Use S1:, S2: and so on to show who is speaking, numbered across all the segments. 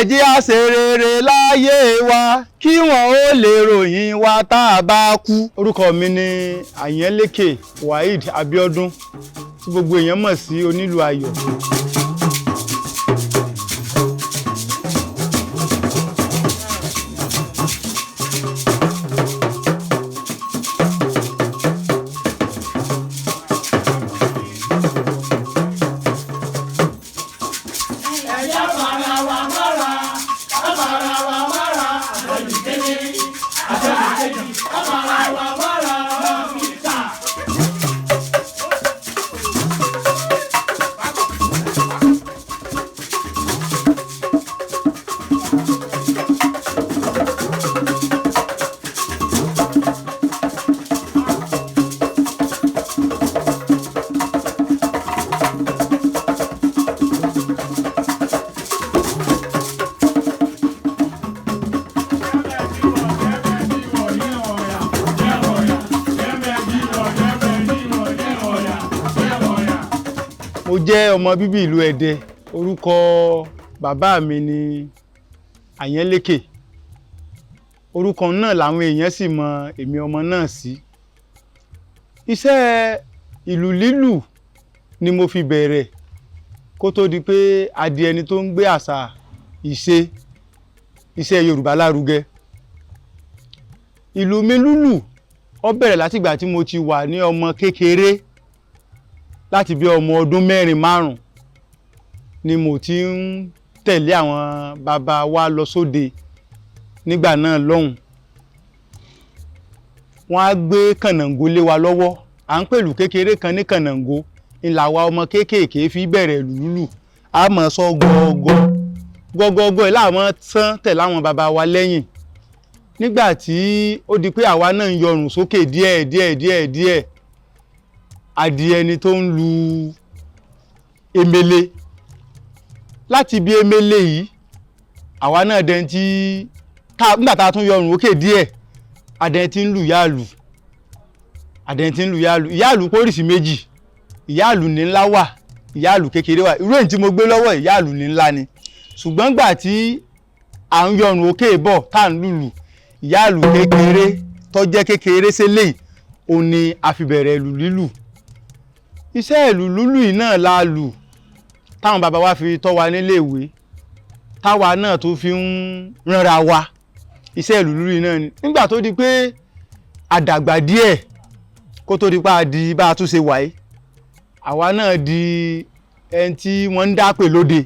S1: Ẹ jẹ́ á ṣe rere láyé wa kí wọ́n ó lè ròyìn wa tá a bá kú. Orúkọ mi ni Àyànlékè Waheed Abiodun, tí gbogbo èèyàn mọ̀ sí Onílù Ayọ̀.
S2: Ẹ̀yà fara wa mọ́ra, ká fara wa mọ́ra, àtẹnìkéní, àtẹnìkejì, ká fara wa mọ́ra, ọ́fíìsà.
S1: Mo jẹ́ ọmọ bíbí ìlú Ẹdẹ. Orúkọ bàbá mi ni Àyànlékè. Orúkọ náà làwọn èèyàn sì mọ èmi ọmọ náà sí. Iṣẹ́ ìlù lílù ni mo fi bẹ̀rẹ̀ kó tó di pé a di ẹni tó ń gbé àṣà ìṣe iṣẹ́ Yorùbá lárugẹ. Ìlù mi lúlù ó bẹ̀rẹ̀ látìgbà tí mo ti wà ní ọmọ kékeré, láti bí ọmọ ọdún 4, 5 ni mo ti ń tẹ̀lé àwọn bàbá wa lọ sóde nígbà náà lọ́hùn. Wọ́n á gbé kànáńgó lé wa lọ́wọ́. À ń pèlú kékeré kan ní kànáńgó ńlá wa ọmọ kéékèèké fi bẹ̀rẹ̀ ìlù lúlù. A mọ̀ sọ gọ́gọ́ gọ́gọ́gọ́ ẹ̀ láwọn tán tẹ̀lé àwọn bàbá wa lẹ́yìn. Nígbà tí ó di pé àwa náà ń yọrùn sókè díẹ̀ díẹ̀ díẹ̀ díẹ̀, a di ẹni tó ń lu emele. Láti ibi emele yìí, àwa náà dẹni tí nígbà tá a tún yọrùn òkè díẹ̀, adẹni tí ń lu yáàlù, adẹni tí ń lu yáàlù. Ìyáàlù póríṣi méjì: ìyáàlù ní ńlá wà, ìyáàlù kékeré wà. Irú èyí tí mo gbé lọ́wọ́, ìyáàlù ní ńlá ni. Ṣùgbọ́n gbà tí à ń yọrùn òkè bọ̀ tá à ń lùlù, ìyáàlù kékeré tó jẹ́ kékeré sílẹ̀ òun ni a fi bẹ̀rẹ̀ ìlù lílù. Iṣẹ́ ìlù lúlù yìí náà la lù táwọn bàbá wa fi tọ́ wa nílé ìwé, táwa náà tó fi ń ránra wa. Iṣẹ́ ìlù lúlù yìí náà ni. Nígbà tó di pé àdàgbà díẹ̀, kó tó di pa di bá a tún ṣe wà yìí, àwa náà di ẹni tí wọ́n ń dápè lóde.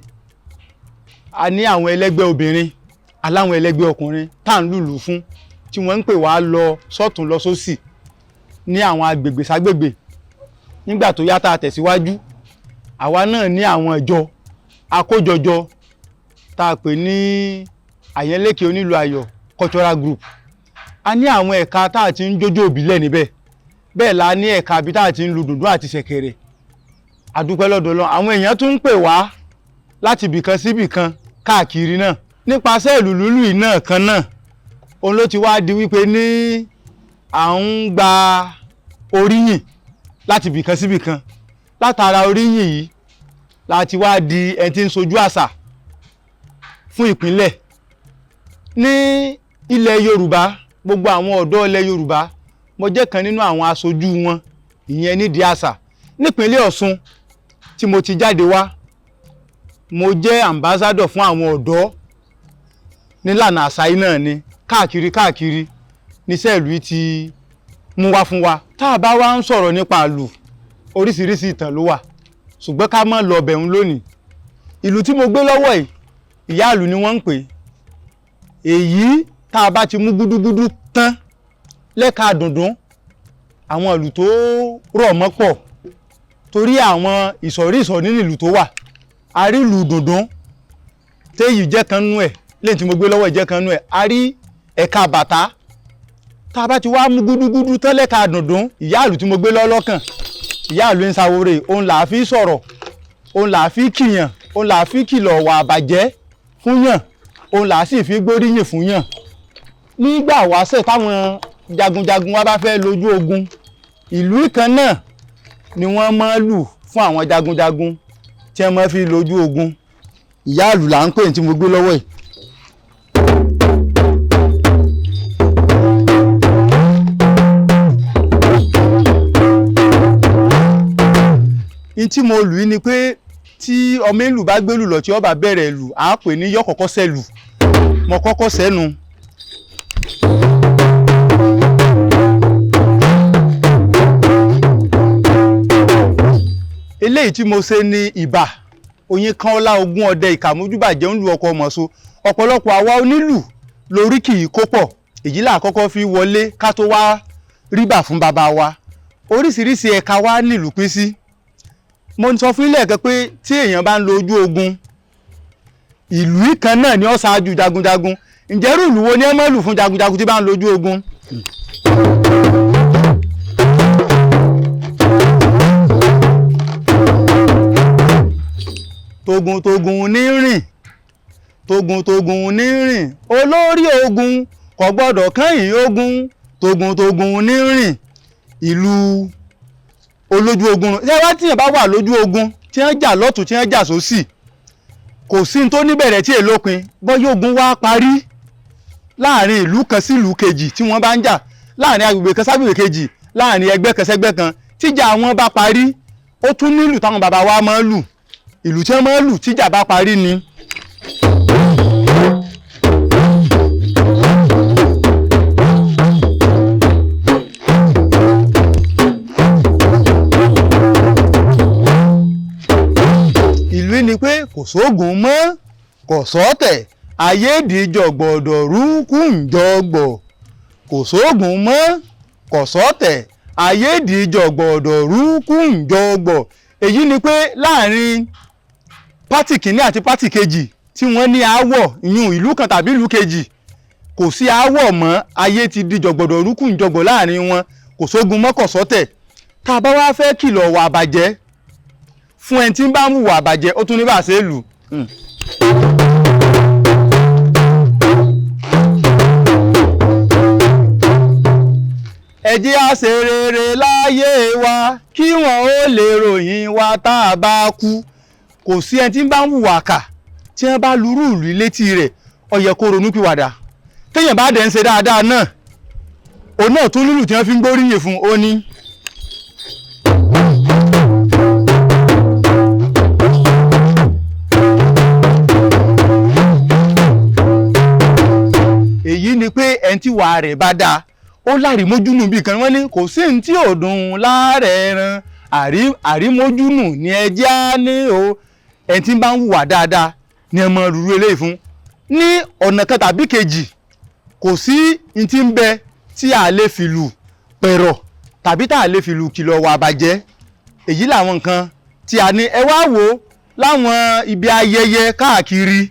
S1: A ní àwọn ẹlẹ́gbẹ́ obìnrin, aláwọn ẹlẹ́gbẹ́ ọkùnrin tá à ń lùlù fún, tí wọ́n ń pè wá lọ sọ́tún lọ sósì ní àwọn agbègbè ságbègbè. Nígbà tó yá tá a tẹ̀síwájú, àwa náà ní àwọn ìjọ akójọjọ tá a pè ní Àyànlékè Onílù Ayọ̀ Cultural Group. A ní àwọn ẹ̀ka tá a ti ń jójó ìbílẹ̀ níbẹ̀. Bẹ́ẹ̀ la ní ẹ̀ka bí tá a ti ń lu dùndún àti ṣẹ̀kẹ̀rẹ̀. A dúpẹ́ lọ́dọ̀ Ọlọ́run, àwọn èèyàn tún ń pè wá láti ibìkan sí ibìkan káàkiri náà. Nípasẹ̀ ìlù lúlù yìí náà kan náà, òun ló ti wá di wípé ní à ń gba oríyìn láti ibìkan sí ibìkan. Látara oríyìn yìí la ti wá di ẹni tí ń sojú àṣà fún ìpínlẹ̀ ní ilẹ̀ Yorùbá. Gbogbo àwọn ọ̀dọ́ ilẹ̀ Yorùbá, mo jẹ́ kan nínú àwọn aṣojú wọn, ìyẹn nídìí àṣà. Nípínlẹ̀ Ọ̀ṣun tí mo ti jáde wá, mo jẹ́ ambassador fún àwọn ọ̀dọ́ nílànà àṣà yìí náà ni. Káàkiri káàkiri níṣẹ́ ìlú yìí ti mú wá fún wa. Tá a bá wá ń sọ̀rọ̀ nípa ìlù, oríṣiríṣi ìtàn ló wà, ṣùgbọ́n ká má lọ bẹ̀rùn lónìí. Ìlù tí mo gbé lọ́wọ́ yìí, ìyáàlù ni wọ́n ń pè é. Èyí tá a bá ti mú gúdúgúdú tán lẹ́ka dùndún, àwọn ìlù tó rọ̀ mọ́ pọ̀, torí àwọn ìsọ̀rí ìsọ̀rí nínú ìlù tó wà. A rí ìlù dùndún téyì jẹ́ kan nú ẹ̀, lẹ́yìn tí mo gbé lọ́wọ́ jẹ́ kan nú ẹ̀. A rí ẹ̀ka bàtà. Tá a bá ti wá mú gúdúgúdú tán lẹ́ka dùndún, ìyáàlù tí mo gbé lọ́wọ́ lọ́kàn, ìyáàlù ń sawore. Òun là á fi sọ̀rọ̀, òun là á fi kìyàn, òun là á fi kìlọ̀ wà àbàjẹ́ fún yàn, òun là á sì fi gbóríyìn fún yàn. Nígbà wáṣẹ̀ táwọn jagunjagun wa bá fẹ́ lójú ogun, ìlú kan náà ni wọ́n máa lù fún àwọn jagunjagun tí wọ́n máa fi lójú ogun. Ìyáàlù là ń pè ní tí mo gbé lọ́wọ́ yìí. N tí mo lù í ni pé tí ọmọ ìlú bá gbélù lọ tí ó bá bẹ̀rẹ̀ lù á pè ní yọ kọ́kọ́ sẹ́lù, mo kọ́kọ́ sẹ́nu. Eléyìí tí mo ṣe ni ìbà oyin kan ọlá ogún ọdẹ ìkàmójúbàjẹ́ ń lu ọkọ̀ ọmọ̀ṣọ́. Ọ̀pọ̀lọpọ̀ àwa onílù lórí kì í kó pọ̀, èyí là kọ́kọ́ fi wọlé ká tó wá ríbà fún bàbá wa. Oríṣiríṣi ẹ̀ka wa nílùú pín sí. Mo sọ fún ilé ẹ̀kẹ́ pé tí èèyàn bá ń lo ojú ogun, ìlú kan náà ni ó ṣáájú jagunjagun. Ǹjẹ́ irú ìlú wo ni ẹ máa lù fún jagunjagun tí bá ń lo ojú ogun? Togun togun ní rìn, togun togun ní rìn, olórí ogun kò gbọ́dọ̀ kẹ́yìn ogun, togun togun ní rìn. Ìlú olójú ogun ṣé wá tíyàn bá wà lójú ogun tí wọ́n jà lọ́tún tí wọ́n jà sósì, kò sí ní tó níbẹ̀rẹ̀ tí èlópin. Bọ́yá ogun wá parí láàrin ìlú kan sí ìlú kejì tí wọ́n bá ń jà, láàrin agbègbè kan ságbègbè kejì, láàrin ẹgbẹ́ kan sẹ́gbẹ́ kan, tíjà wọn bá parí, ó tún nílù táwọn bàbá wa máa ń lù. Ìlú tí wọ́n máa ń lù tíjà bá parí ni. Ìlú ni pé kò sóògùn mọ́, kò sọ́tẹ̀, ayédìjọ̀gbọ̀dọ̀ rúkú ǹjọ̀gbọ̀. Kò sóògùn mọ́, kò sọ́tẹ̀, ayédìjọ̀gbọ̀dọ̀ rúkú ǹjọ̀gbọ̀. Èyí ni pé láàrin pátì kìíní àti pátì kejì tí wọ́n ní aáwọ̀, ìyún ìlú kan tàbí ìlú kejì, kò sí aáwọ̀ mọ́, ayé ti di jọ̀gbọ̀dọ̀ rúkú ǹjọ̀gbọ̀ láàrin wọn, kò sógun mọ́, kò sọ́tẹ̀. Tá a bá wá fẹ́ kìlọ̀ wà bàjẹ́ fún ẹni tí ń bá ń hùwà àbàjẹ́, ó tún ní bá a ṣe é lù. Ẹ jẹ́ á ṣe rere láyé wa kí wọ́n ó lè ròyìn wa tá a bá kú. Kò sí ẹni tí ń bá ń hùwà kà tí wọ́n bá lurú ìlú létí rẹ̀, ó yẹ kó ronúpìwàdà. Téèyàn bá dẹ̀ ń ṣe dáadáa náà, òun náà tún lùlù tí wọ́n fi ń gbóríyìn fún ó ní. Èyí ni pé ẹni tí wàá rẹ̀ bá dáa ó lárímójúnù bí kan, wọ́n ní kò sí ní tí ò dùn láàrẹ̀ ẹran, àrímójúnù ni ẹjẹ́ á ní o. Ẹni tí ń bá ń hùwà dáadáa ni ẹ mọ rúru eléyìí fún. Ní ọ̀nà kan tàbí kejì, kò sí ní tí ń bẹ tí a lè fìlù pẹ̀rọ̀ tàbí tá a lè fìlù kìlọ̀ wà bàjẹ́. Èyí làwọn nǹkan tí a ní. Ẹ wá wò láwọn ibi ayẹyẹ káàkiri,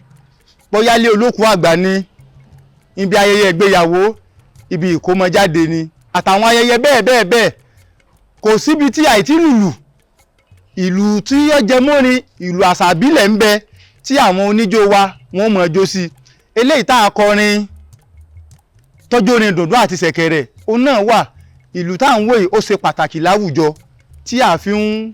S1: bóyá ilé olókùú àgbà ni, ibi ayẹyẹ ìgbéyàwó, ibi ìkómọjáde ni, àtàwọn ayẹyẹ bẹ́ẹ̀ bẹ́ẹ̀ bẹ́ẹ̀. Kò síbi tí àìtí lùlù, ìlù tí ó jẹ mọ́rin, ìlù àṣà ìbílẹ̀ ń bẹ tí àwọn oníjó wa wọ́n mọ̀ jó sí. Eléyìí tá a kọrin tọ́jú orin dùndún àti ṣẹ̀kẹ̀rẹ̀, òun náà wà. Ìlù tá à ń wò yìí ó ṣe pàtàkì láwùjọ tí a fi ń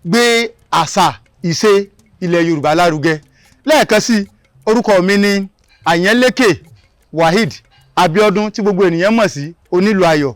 S1: gbé àṣà ìṣe ilẹ̀ Yorùbá lárugẹ. Lẹ́ẹ̀kan sí, orúkọ mi ni Àyànlékè Waheed Abíọ́dún tí gbogbo ènìyàn mọ̀ sí Onílù Ayọ̀.